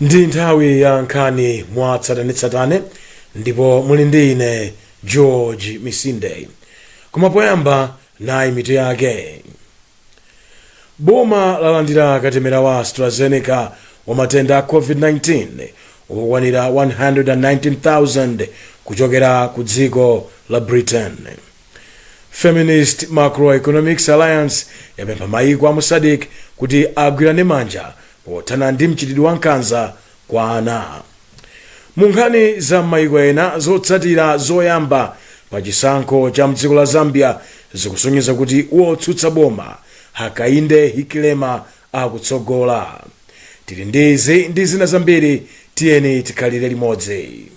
Ndi nthawi ya nkhani mwatsatanetsatane ndipo muli ndi ine George Misinde. Koma poyamba, nayi mitu yake. Boma lalandira katemera wa AstraZeneca wa matenda a COVID-19 okwanira 119,000 kuchokera ku dziko la Britain. Feminist Macroeconomics Alliance yapempha mayiko a mu SADC kuti agwirane manja pothana ndi mchitidwe wa nkhanza kwa ana. Mu nkhani za m'mayiko ena, zotsatira zoyamba pa chisankho cha mdziko la Zambia zikusonyeza kuti wotsutsa boma Hakainde Hichilema akutsogola. Tili ndi izi ndi zina zambiri, tiyeni tikhalire limodzi.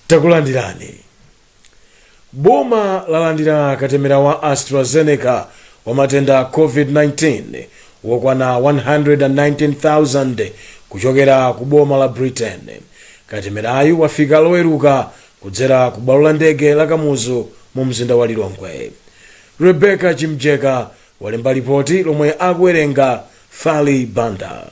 Takulandirani. Boma lalandira katemera wa AstraZeneca wa matenda a COVID-19 wokwana 119,000 kuchokera ku boma la Britain. Katemerayu wafika Loweruka kudzera ku bwalo la ndege la Kamuzu mu mzinda wa Lilongwe. Rebecca Chimjeka walemba lipoti lomwe akuwerenga Fali Banda.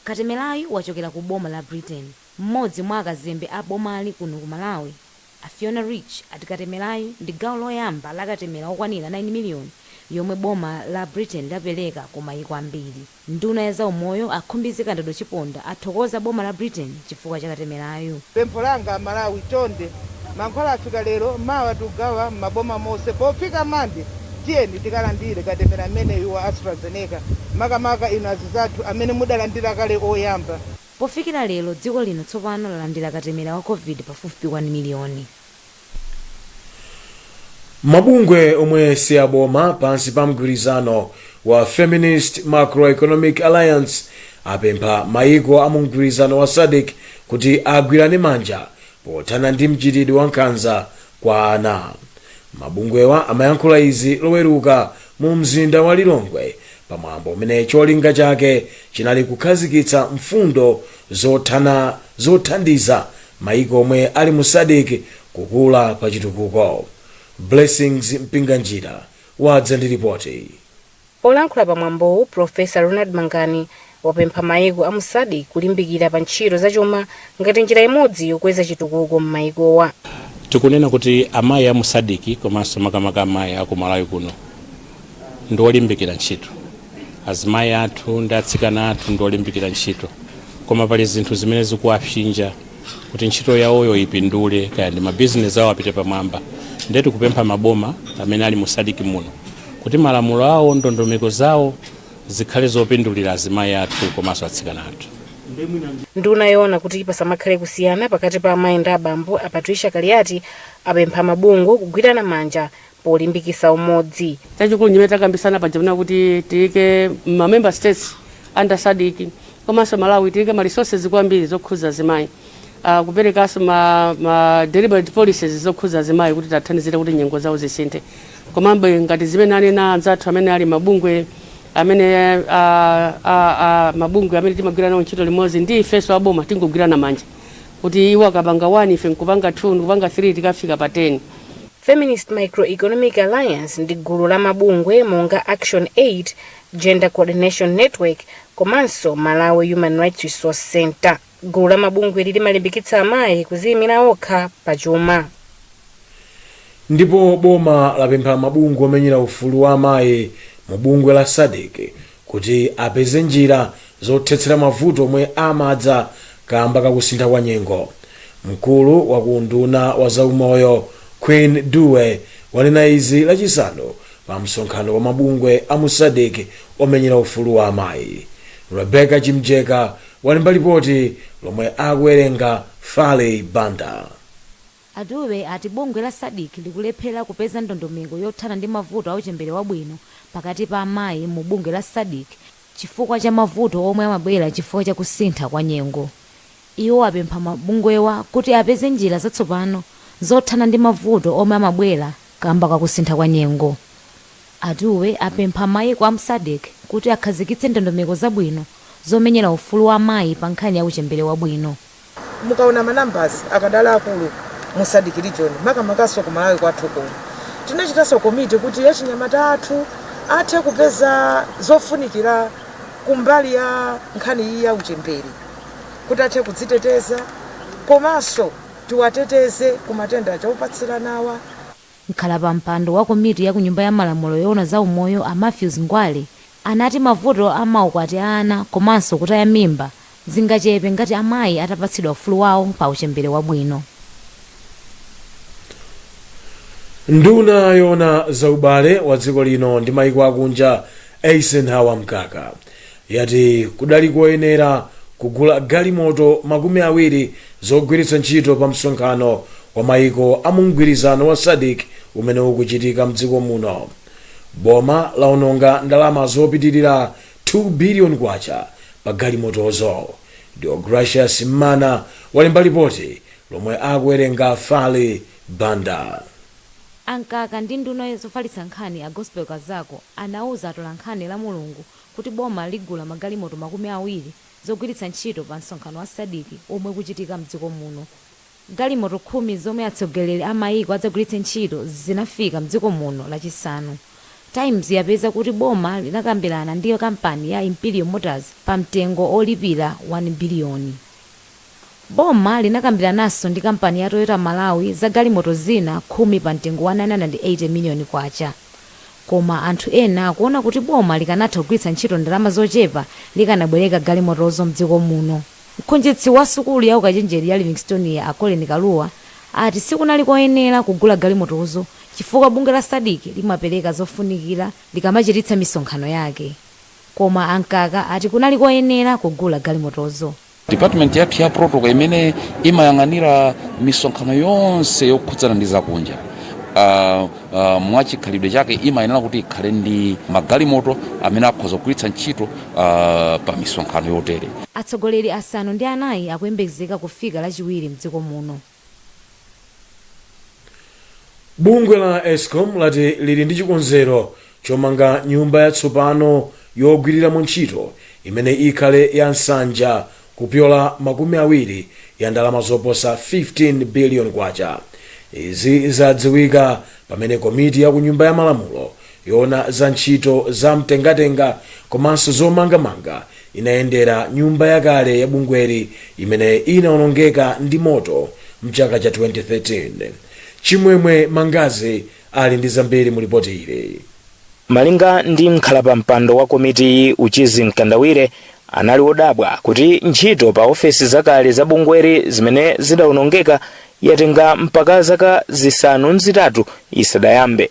Katemerayu wachokera ku boma la Britain. Mmodzi mwa akazembe a bomali kuno ku Malawi, a Fiona Rich, ati katemerayu ndi gawo loyamba la katemera okwanira 9 miliyoni yomwe boma la Britain lapereka ku mayiko ambiri. Nduna ya zaumoyo, a Khumbize Kandodo Chiponda, athokoza boma la Britain chifukwa cha katemerayu. Pempho langa Amalawi, chonde, mankhwala afika lero, mawa tikugawa m'maboma monse, pofika Monday tiyeni tikalandire katemera ameneyu wa AstraZeneca, makamaka inu azizathu amene mudalandira kale oyamba. Pofikira lero, dziko lino tsopano lalandira katemera wa Covid pafupifupi 1 miliyoni. Mabungwe omwe si aboma pansi pa mgwirizano wa Feminist Macroeconomic Alliance apempha mayiko a mu mgwirizano wa SADC kuti agwirane manja pothana ndi mchitidwe wa nkhanza kwa ana. Mabungwewa amayankhula izi Loweruka mu mzinda wa Lilongwe pamwambo umene cholinga chake chinali kukhazikitsa mfundo zothandiza mayiko omwe ali mu SADC kukula pa chitukuko. Blessings Mpinganjira wadza ndi ripoti. Polankhula pa mwambowu, Professor Ronald Mangani wapempha maiko a mu SADC kulimbikira pa ntchito za chuma ngati njira imodzi yokweza chitukuko m'maikowa. Tikunena kuti amayi a mu SADC komanso makamaka amayi aku Malawi kuno ndi olimbikira ntchito. Azimayi athu ndi atsikana athu ndi olimbikira ntchito, koma pali zinthu zimene zikuwapsinja kuti ntchito yawoyo ipindule, kaya ndi mabizinesi awo apite pamwamba. Ndiye tikupempha maboma amene ali mu SADC muno kuti malamulo awo, ndondomeko zawo zikhale zopindulira azimayi athu komanso atsikana athu. Nduna yoona kuti pasamakhale kusiyana pakati pa amayi ndi abambo, a Patricia Kaliati, apempha mabungwe kugwirana manja polimbikitsa umodzi. Chachikulu chimene takambisana paja kuna kuti tiyike ma member states under SADC komanso Malawi, tiyike ma resources kwambiri zokhuza azimayi, kuperekanso ma deliberate policies zokhuza azimayi kuti tathandizire kuti nyengo zawo zisinthe. Komabe ngati zimene anena anzathu amene ali mabungwe amene mabungwe amene timagwira nawo ntchito limodzi ndi ifenso aboma, tingogwirana manja kuti iwo akapanga 1, ife nkupanga 2, nkupanga 3, tikafika pa 10. Feminist Microeconomic Alliance ndi gulu la mabungwe monga Action Aid, Gender Coordination Network komanso Malawi Human Rights Resource Center. Gulu la mabungweli limalimbikitsa amayi kuziyimira okha pa chuma. Ndipo boma lapempha mabungwe omenyera ufulu wa amayi mu bungwe la SADC kuti apeze njira zothetsera mavuto omwe amadza kamba kakusintha kwa nyengo. Mkulu wa ku unduna wa zaumoyo Queen Dube wanena izi Lachisanu pa msonkhano wa mabungwe a mu SADC omenyera ufulu wa amayi. Rebecca Chimjeka walemba lipoti lomwe akuwerenga Fali Banda. A Dube ati bungwe la SADC likulephera kupeza ndondomeko yothana ndi mavuto a uchembere wabwino pakati pa amayi mu bungwe la SADC chifukwa cha mavuto omwe amabwera chifukwa cha kusintha kwa nyengo. Iwo apempha mabungwewa kuti apeze njira zatsopano zothana ndi mavuto omwe amabwera kamba kakusintha kwa nyengo. A Tuwe apempha mayiko a mu SADC kuti akhazikitse ndondomeko zabwino zomenyera ufulu wa amayi pa nkhani ya uchembere wabwino. Mukaona ma numbers akadali akulu mu SADC region, makamakaso ku Malawi kwathu kuno. Tinachitanso komiti kuti achinyamata athu athe kupeza zofunikira kumbali ya nkhani iyi ya uchembere, kuti athe kudziteteza komanso tiwateteze ku matenda opatsiranawa. Mkhalapampando wa komiti ya ku Nyumba ya Malamulo yoona za umoyo, a Matthews Ngwale, anati mavuto a maukwati a ana komanso kutaya mimba zingachepe ngati amayi atapatsidwa ufulu wawo pa uchembere wabwino. Nduna yoona za ubale wa dziko lino ndi maiko akunja, Eisenhower Mkaka, yati kudali koyenera kugula galimoto 20 zogwiritsa ntchito pa msonkhano wa maiko a mu mgwirizano wa SADC umene ukuchitika mdziko muno. Boma laononga ndalama zopitirira 2 biliyoni kwacha pa galimotozo. Deogracious Mmana walemba lipoti lomwe akuwerenga Fali Banda. A Mkaka ndi nduna yofalitsa nkhani a Gospel Kazako anauza atolankhani la Mulungu kuti boma ligula magalimoto 20 zogwiritsa ntchito pa msonkhano wa SADC omwe ukuchitika mdziko muno. Galimoto 10 zomwe atsogoleri a maiko adzagwiritse ntchito zinafika mdziko muno Lachisanu. Times yapeza kuti boma linakambirana ndi kampani ya Imperial Motors pa mtengo olipira 1 biliyoni. Boma linakambirananso ndi kampani ya Toyota Malawi za galimoto zina 10 pa mtengo wa 980 miliyoni kwacha. Koma anthu ena akuona kuti boma likanatha kugwiritsa ntchito ndalama zochepa likanabwereka galimotozo mdziko muno. Mphunzitsi wa sukulu ya ukachenjede ya Livingstonia, a Colin Kaluwa, ati sikunali koyenera kugula galimotozo chifukwa bungwe la SADC limapereka zofunikira likamachititsa misonkhano yake. Koma a Mkaka ati kunali koyenera kugula galimotozo. Department yathu ya protocol imene imayang'anira misonkhano yonse yokhudzana ndi zakunja, mwachikhalidwe chake imayenera kuti ikhale ndi magalimoto amene akhoza kugwiritsa ntchito pa misonkhano yotere. Atsogoleri 4 akuyembekezeka kufika Lachiwiri mdziko muno. Bungwe la Escom lati lili ndi chikonzero chomanga nyumba yatsopano yogwiriramo ntchito imene ikhale ya nsanja kupyola 20 ya ndalama zoposa 15 billion kwacha. Izi zadziwika pamene komiti ya ku Nyumba ya Malamulo yoona za ntchito za mtengatenga komanso zomangamanga inayendera nyumba yakale ya bungweli imene inaonongeka ndi moto mchaka cha 2013. Chimwemwe Mangazi ali ndi zambiri mu lipoti ili. Malinga ndi mkhalapampando wa komitiyi, Uchizi Mkandawire, anali wodabwa kuti ntchito pa ofesi zakale za bungweli zimene zidawonongeka yatenga mpaka zaka 8 isadayambe.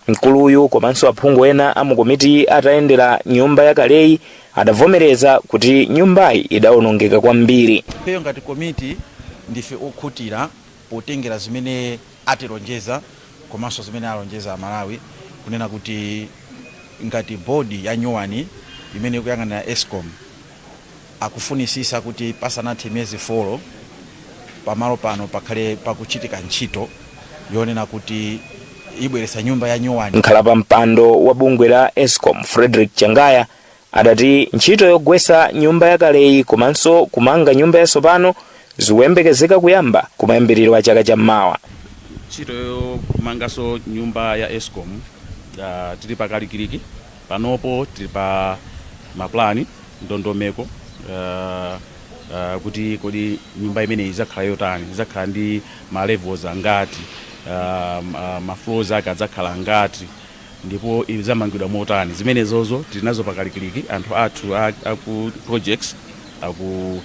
Mkuluyu komanso aphungu ena a mu komitiyi atayendera nyumba yakaleyi adavomereza kuti nyumbayi idawonongeka kwambiri. Ifeyo ngati komiti ndife okhutira potengera zimene atilonjeza komanso zimene alonjeza Amalawi, kunena kuti ngati bodi ya nyuwani imene ikuyang'anira Escom akufunisisa kuti pasanathe miyezi 4 pamalo pano pakhale pakuchitika ntchito yonena kuti ibweretsa nyumba ya nyuwani. Mkhalapampando wa bungwe la Escom, Frederick Changaya, adati ntchito yogwetsa nyumba yakaleyi komanso kumanga nyumba yatsopano zikuyembekezeka kuyamba kumayambiriro a chaka cham'mawa. Ntchito yomanganso nyumba ya Escom tili pakalikiliki panopo, tili pa maplani, ndondomeko kuti kodi nyumba imeneyi idzakhala yotani, idzakhala ndi ma levels angati, ma floors ake adzakhala angati ndipo idzamangidwa motani. Zimenezozo tili nazo pakalikiliki. Anthu athu aku projects aku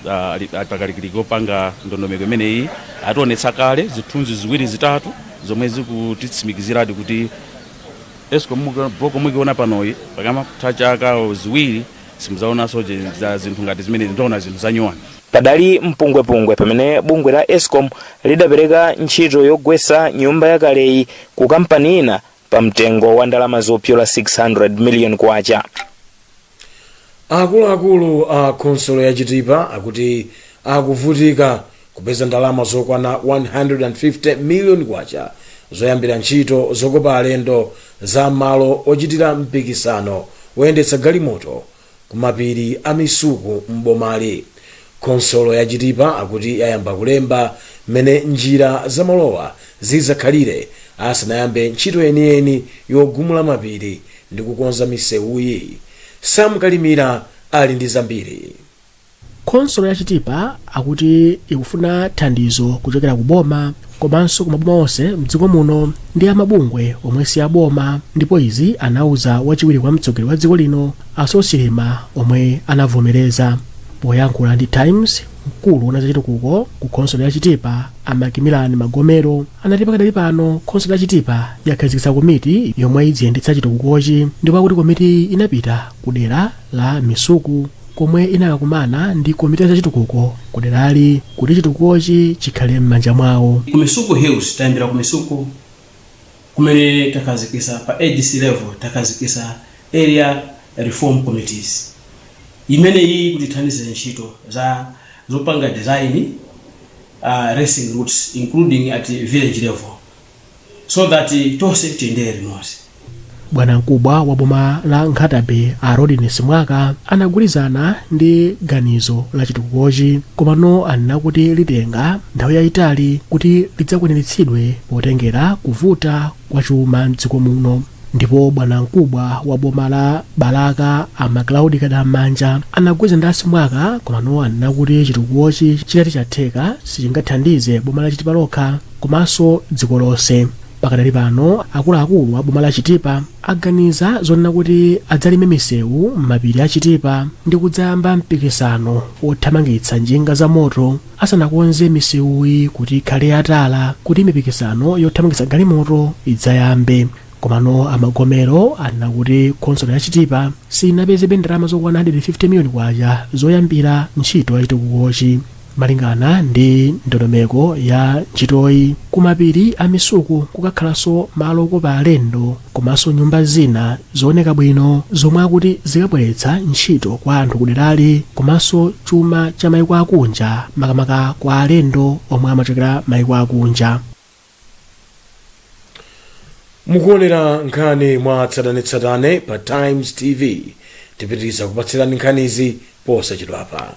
ali pakalikiliki opanga ndondomeko imeneyi. Ationetsa kale zithunzi ziwiri zitatu zomwe zikutitsimikiziradi kuti Escom block mukuiona panoyi, pakamatha chaka 2 simudzaonanso za zinthu ngati zimene ndiona zinthu zanyuwani. Padali mpungwepungwe pamene bungwe la Escom lidapereka ntchito yogwetsa nyumba yakaleyi ku kampani ina pa mtengo wa ndalama zopyola 600 million kwacha. Akuluakulu a khonsolo ya Chitipa akuti Akuvutika kupeza ndalama zokwana 150 miliyoni kwacha zoyambira ntchito zokopa alendo za malo ochitira mpikisano woyendetsa galimoto ku mapiri a Misuku m'bomali. Khonsolo ya Chitipa akuti yayamba kulemba mmene njira zamalowa zizakhalire asanayambe ntchito yeniyeni yogumula mapiri ndi kukonza misewuyi. Sam Kalimira ali ndi zambiri. Khonsolo ya Chitipa akuti ikufuna thandizo kuchokera ku boma komanso ku maboma onse mdziko muno ndi amabungwe omwe si aboma, ndipo izi anauza wachiwiri kwa mtsogoleri wa dziko lino a Saulos Chilima, omwe anavomereza. Poyankhula ndi Times, mkulu woona zachitukuko ku khonsolo ya Chitipa a Macmillan Magomero anati pakadali pano khonsolo ya Chitipa yakhazikitsa komiti yomwe idziyendetsa chitukukochi, ndipo akuti komiti inapita ku dera la Misuku komwe inakakumana ndi komiti ya zachitukuko ku derali kuti chitukukochi chikhale m'manja mwawo. Ku Misuku Hills, tayambira ku Misuku kumene takhazikisa pa ADC level, takhazikisa area reform committees imene iyi kuti ithandize ntchito za zopanga design racing routes, including at village level, so that tonse tiyendere limodzi. Bwanamkubwa wa boma la Nkhata Bay a Rodney Simwaka anagwirizana ndi ganizo la chitukukochi, komano anena kuti litenga nthawi yayitali kuti lidzakwaniritsidwe potengera kuvuta kwa chuma mdziko muno. Ndipo bwanamkubwa wa boma la Balaka a Macloud Kadamanja anagwirizana ndi a Simwaka, komano anena kuti chitukukochi chitati chatheka sichingathandize boma la Chitipa lokha komanso dziko lonse. Pakadali pano akuluakulu a boma la Chitipa aganiza zonena kuti adzalime misewu m'mapiri a Chitipa ndi kudzayamba mpikisano wothamangitsa njinga za moto asanakonze misewuyi kuti ikhale yatala kuti mipikisano yothamangitsa galimoto idzayambe. Komano amagomero anena kuti khonsolo ya Chitipa sinapezebe ndalama zokwana 150 miliyoni kwacha zoyambira ntchito ya chitukukochi. Malingana ndi ndondomeko ya ntchitoyi, kumapiri a Misuku kukakhalanso malo okopa alendo komanso nyumba zina zooneka bwino zomwe akuti zikabweretsa ntchito kwa anthu kuderali komanso chuma cha maiko akunja, makamaka kwa alendo omwe amachokera maiko akunja. Mukuonera nkhani mwa tsatanetsatane pa Times TV. Tipitiriza kupatsirani nkhanizi posachedwapa.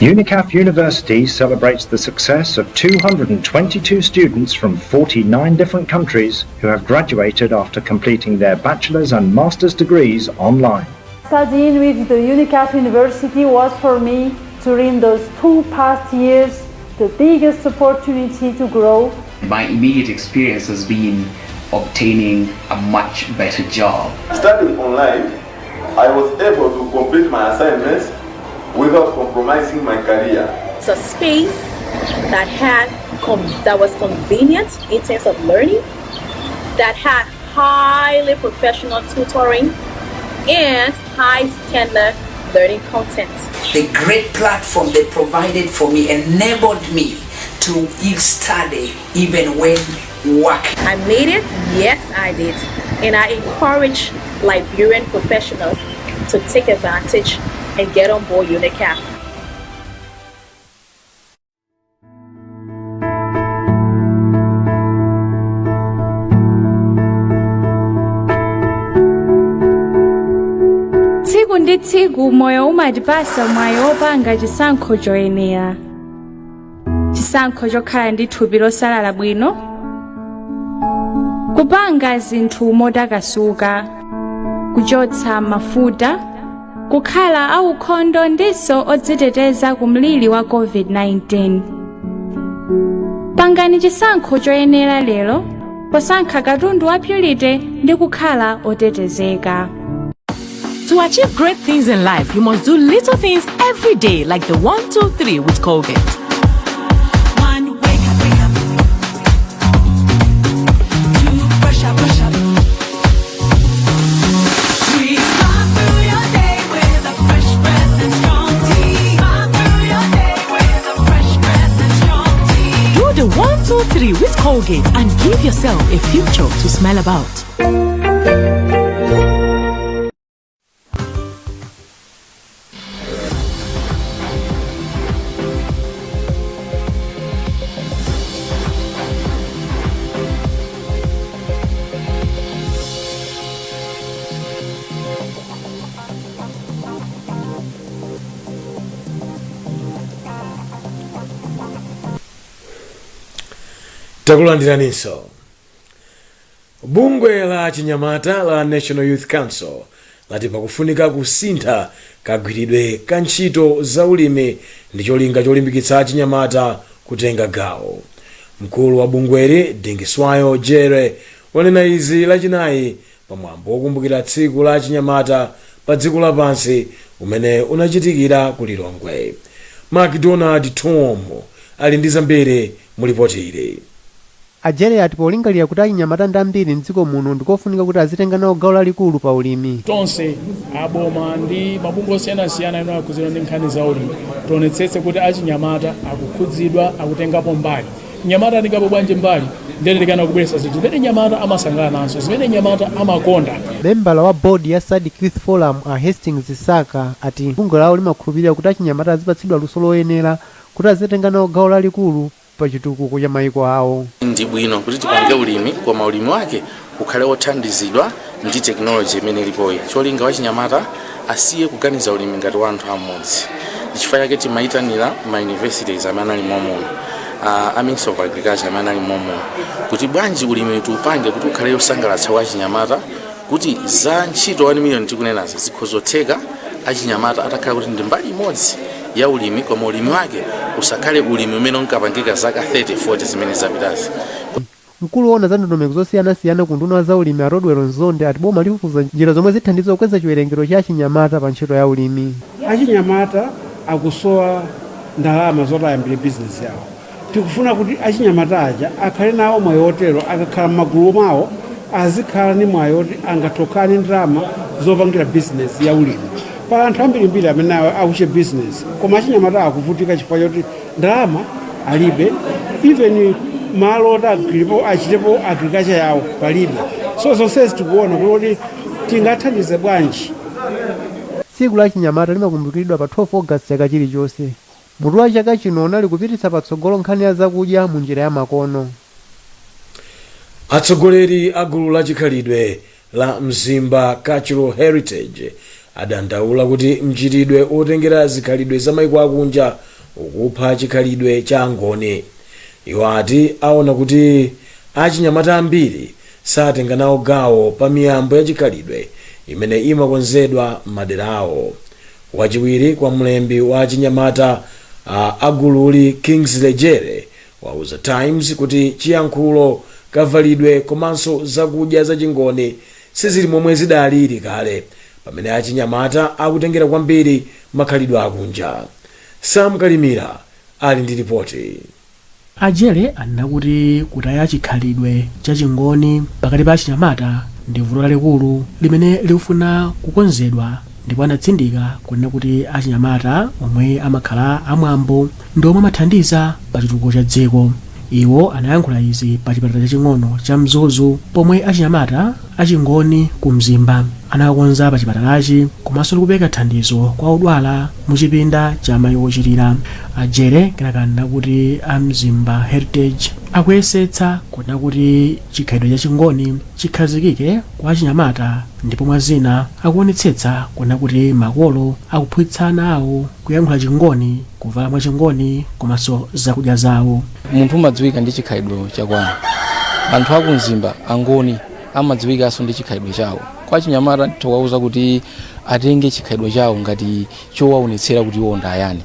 UNICAF University celebrates the success of 222 students from 49 different countries who have graduated after completing their bachelor's and master's degrees online. Studying with the UNICAF University was for me, during those 2 past years, the biggest opportunity to grow. My immediate experience has been obtaining a much better job. Studying online, I was able to complete my assignments without compromising my career. It's a space that was convenient in terms of learning, that had highly professional tutoring and high standard learning content. The great platform they provided for me enabled me to study even when working. I made it, yes I did, and I encourage Liberian professionals to take advantage and get on board UNICAF. Tsiku ndi tsiku moyo umatipasa mwayi wopanga chisankho choyenera, chisankho chokhala ndi thupi losalala bwino, kupanga zinthu motakasuka, kuchotsa mafuta, kukhala aukhondo ndiso odziteteza ku mliri wa COVID-19. Pangani chisankho choyenera lero posankha katundu wa Purity ndi kukhala otetezeka. To achieve great things in life, you must do little things every day, like the 1, 2, 3 with Colgate. 1, wake up, wake up. 2, brush up, brush up. 3, smile. Colgate and give yourself a future to smile about. Takulandiraninso. Bungwe la chinyamata la National Youth Council lati pakufunika kusintha kagwiridwe ka ntchito za ulimi ndi cholinga cholimbikitsa achinyamata kutenga gawo. Mkulu wa bungweli, Dingiswayo Jere, wanena izi Lachinayi pamwambo wokumbukira tsiku la achinyamata pa dziko lapansi umene unachitikira ku Lilongwe. Macdonald Tom ali ndi zambiri mulipoti ili. Ajere ati polingalira kuti achinyamata ndi ambiri mdziko muno, ndikofunika kuti azitenga nawo gawo lalikulu pa ulimi. Tonse aboma ndi mabungwe osiyanasiyana amene akhudzidwa ndi nkhani za ulimi tionetsetse kuti achinyamata akukhudzidwa, akutengapo mbali. Mnyamata atengapo bwanji mbali? Ndiye kubweretsa zinthu zimene nyamata amasangalala nazo, zimene nyamata amakonda. Membala wa bodi ya SADC Youth Forum, a Hastings Saka, ati bungwe lawo limakhulupirira kuti achinyamata azipatsidwa luso loyenera kuti azitenga nawo gawo lalikulu pa chitukuko cha mayiko awo. Ndi bwino kuti tipange ulimi, koma ulimi wake ukhale wothandizidwa ndi tekinoloji imene ilipoyi, cholinga wachinyamata asiye kuganiza ulimi ngati wa anthu amodzi. Chifukwa chake timayitanira ma universities amene ali momuno, a Ministry of Agriculture amene ali momuno, kuti bwanji ulimi tiupange kuti ukhale yosangalatsa wachinyamata, kuti za ntchito 1 million tikunenazi zikhozotheka achinyamata atakhala kuti ndi mbali imodzi ya ulimi, koma ulimi wake usakhale ulimi umene unkapangika zaka 30 40 zimene zapitazi. Mkulu woona za ndondomeko zosiyanasiyana ku nduna za ulimi, a Rodwell Mzonde, ati boma lifufuza njira zomwe zithandiza kukweza chiwerengero cha achinyamata pa ntchito ya ulimi. Achinyamata akusowa ndalama zoti ayambire bizinesi yawo. Tikufuna kuti achinyamata aja akhale nawo mwayi otero, akakhala m'magulu mwawo azikhala ndi mwayi oti angathokane ndalama zopangira bizinesi ya ulimi. Pali anthu ambirimbiri amene akuchita bizinesi, koma achinyamata akuvutika chifukwa choti ndalama alibe, even malo oti agwiripo achitepo agriculture yawo palibe. So zonsezi tikuona kuti tingathandize bwanji. Tsiku la chinyamata limakumbukiridwa pa 12 August chaka chilichonse. Mutu wa chaka chino unali kupititsa patsogolo nkhani ya zakudya mu njira ya makono. Atsogoleri a gulu la chikhalidwe la Mzimba Cultural Heritage adandaula kuti mchitidwe otengera zikhalidwe za maiko akunja ukupha chikhalidwe cha Angoni. Iwo ati aona kuti achinyamata ambiri satenga nawo gawo pa miyambo ya chikhalidwe imene imakonzedwa m'madera awo. Wachiwiri kwa mlembi wa achinyamata agululi, Kingsley Jere, wauza Times kuti chiyankhulo, kavalidwe komanso zakudya zachingoni sizili momwe zidalili kale, pamene achinyamata akutengera kwambiri makhalidwe akunja. Sam Kalimira ali ndi ripoti. Ajere anena kuti kutaya chikhalidwe cha Chingoni pakati pa achinyamata ndi vuto lalikulu limene likufuna kukonzedwa, ndipo anatsindika kunena kuti achinyamata omwe amakhala amwambo ndi omwe amathandiza pa chitukuko cha dziko. Iwo anayankhula izi pa chipatala chaching'ono cha Mzuzu, pomwe achinyamata achingoni ku Mzimba anakakonza pa chipatalachi komanso ndikupereka thandizo kwa odwala mu chipinda cha mayi ochirira. Ajere kenaka anena kuti a Mzimba Heritage akuyesetsa kunena kuti chikhalidwe cha Chingoni chikhazikike kwa achinyamata, ndipo mwa zina akuonetsetsa kunena kuti makolo akuphunzitsa ana awo kuyankhula Chingoni, kuvala mwa Chingoni komanso zakudya zawo. Munthu umadziwika ndi chikhalidwe chakwanu. Anthu akumzimba Angoni amadziwikanso ndi chikhalidwe chawo. Kwa achinyamata tikuwauza kuti atenge chikhalidwe chawo ngati chowaonetsera kuti iwo ndi ayani.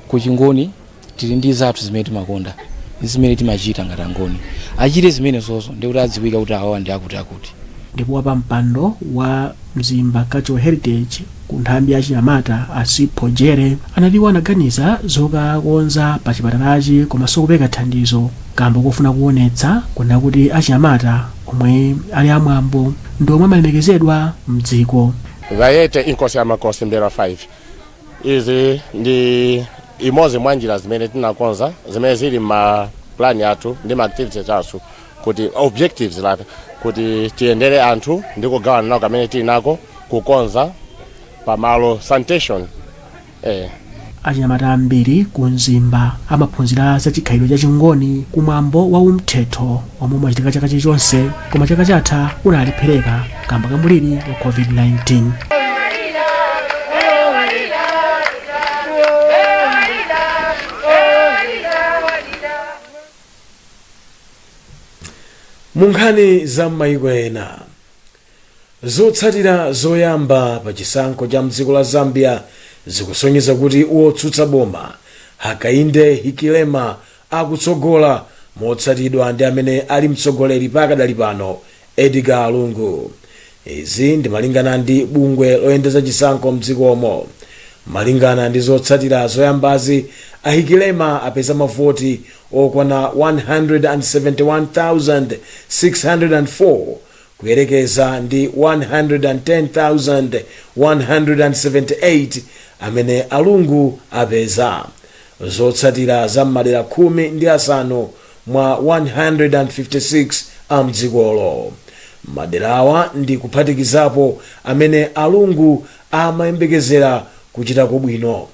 Ku Chingoni tili ndi zathu zimene timakonda ndi zimene timachita ngati Angoni. Achite zimenezozo ndi kuti adziwika kuti awawa ndi akuti akuti. Ndipo wapampando wa Mzimba Cultural Heritage ku nthambi ya chinyamata, Asipho Jere, anati iwo anaganiza zokakonza pa chipatalachi komanso kupereka thandizo kamba kofuna kuonetsa kunena kuti achinyamata omwe ali amwambo ndi omwe amalemekezedwa mdziko. Bayete Inkosi ya Makosi Mbelwa 5. Izi ndi imodzi mwa njira zimene tinakonza zimene zili ma Plan yathu ndi ma activities athu, kuti objectives lathu, kuti tiyendere anthu ndi kugawana nawo kamene tili nako, kukonza pamalo, sanitation. Achinyamata ambiri ku Mzimba amaphunzira za chikhalidwe cha Chingoni kumwambo wa umthetho omwe umachitika chaka chilichonse, koma chaka chatha unalephereka kamba ka mliri wa COVID-19. Mu nkhani za m'mayiko ena, zotsatira zoyamba pa chisankho cha mdziko la Zambia zikusonyeza kuti wotsutsa boma Hakainde Hichilema akutsogola motsatidwa ndi amene ali mtsogoleri pakadali pano, Edgar Lungu. Izi ndi malingana ndi bungwe loyendetsa chisankho mdzikomo. Malingana ndi zotsatira zoyambazi, a Hichilema apeza mavoti okwana 171,604 kuyerekeza ndi 110,178 amene a Lungu apeza. Zotsatira za m'madera 15 mwa 156 a mdzikolo. Maderawa ndi kuphatikizapo amene a Lungu amayembekezera kuchitako bwino.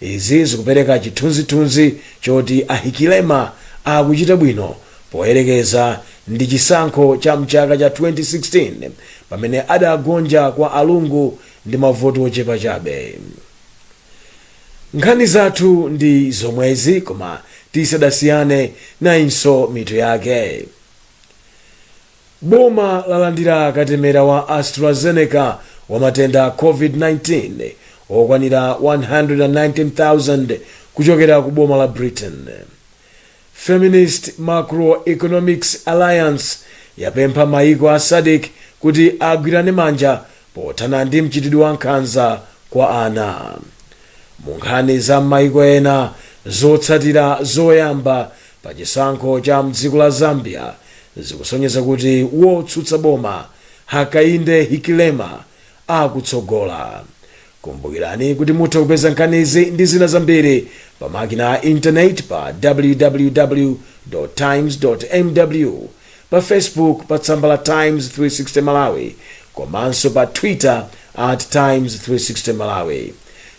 Izi zikupereka chithunzithunzi choti a Hichilema akuchita bwino poyerekeza ndi chisankho cha mchaka cha 2016 pamene adagonja kwa a Lungu ndi mavoti ochepa chabe. Nkhani zathu ndi zomwezi, koma tisadasiyane, nayinso mitu yake. Boma lalandira katemera wa AstraZeneca wa matenda a COVID-19 okwanira 119,000 kuchokera ku boma la Britain. Feminist Macroeconomics Alliance yapempha maiko a SADC kuti agwirane manja pothana ndi mchitidwe wa nkhanza kwa ana. Mu nkhani za m'maiko ena, zotsatira zoyamba pa chisankho cha mdziko la Zambia zikusonyeza kuti wotsutsa boma Hakainde Hichilema akutsogola. Kumbukirani kuti mutha kupeza nkhanizi ndi zina zambiri pa makina a intaneti pa www times mw, pa Facebook pa tsamba la Times 360 Malawi, komanso pa Twitter at Times 360 Malawi.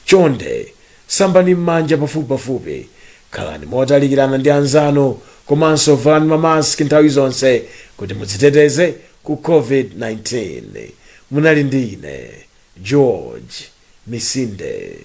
Chonde sambani m'manja pafupipafupi, khalani motalikirana ndi anzanu, komanso valani mamaski nthawi zonse kuti mudziteteze ku COVID-19. Munali ndi ine, George Misinde.